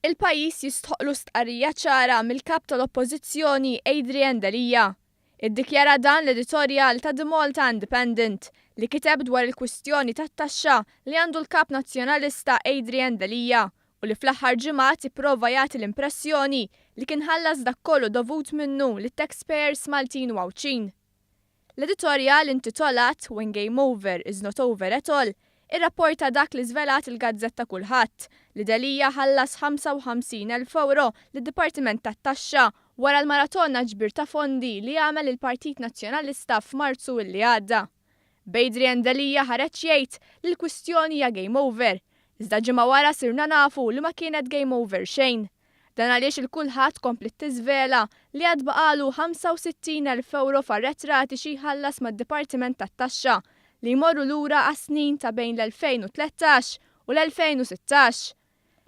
Il-pajjiż jistħoqqlu stqarrija ċara mill-Kap tal-Oppożizzjoni Adrian Delia. Iddikjara dan l-editorjal ta' The Malta Independent li kiteb dwar il-kwistjoni tat-taxxa li għandu l-Kap Nazzjonalista Adrian Delia u li fl-aħħar ġimgħat ipprova jagħti l-impressjoni li kien ħallas dak kollu dovut minnu lit-taxpayers Maltin u Għawdxin. L-editorjal intitolat When Game Over is Not Over at All irrapporta dak li żvelat il-gazzetta Kullħadd, li Delia ħallas 55,000 ewro lid-Dipartiment tat-Taxxa wara l-maratona ġbir ta' fondi li għamel il-Partit Nazzjonalista f'Marzu illi għadda. B'Adrian Delia ħareġ jgħid li l-kwistjoni hija game over, iżda ġimgħa wara sirna nafu li ma kienet game over xejn. Dan għaliex il-Kullħadd kompliet tiżvela li għad baqagħlu 65,000 ewro f'arretrati xi jħallas mad-Dipartiment tat-Taxxa li jmorru lura għas-snin ta' bejn l-2013 u l-2016.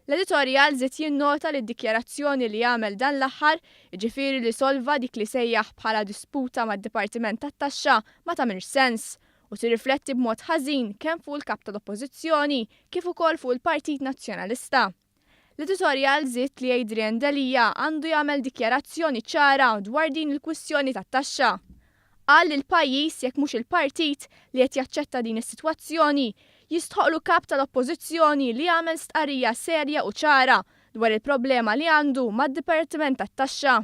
L-editorjal żied jinnota li d-dikjarazzjoni li għamel dan l-aħħar, jiġifieri li solva dik li sejjaħ bħala disputa mad-Dipartiment tat-Taxxa ma tagħmilx sens u tirrifletti b'mod ħażin kemm fuq il-Kap tal-Oppożizzjoni kif ukoll fuq il-Partit Nazzjonalista. L-editorjal żied li Adrian Delia għandu jagħmel dikjarazzjoni ċara dwar din il-kwistjoni tat-taxxa. Qal li l-pajjiż, jekk mhux il-partit, li qed jaċċetta din is-sitwazzjoni, jistħoqqlu Kap tal-Oppożizzjoni li jagħmel stqarrija serja u ċara dwar il-problema li għandu mad-Dipartiment tat-Taxxa.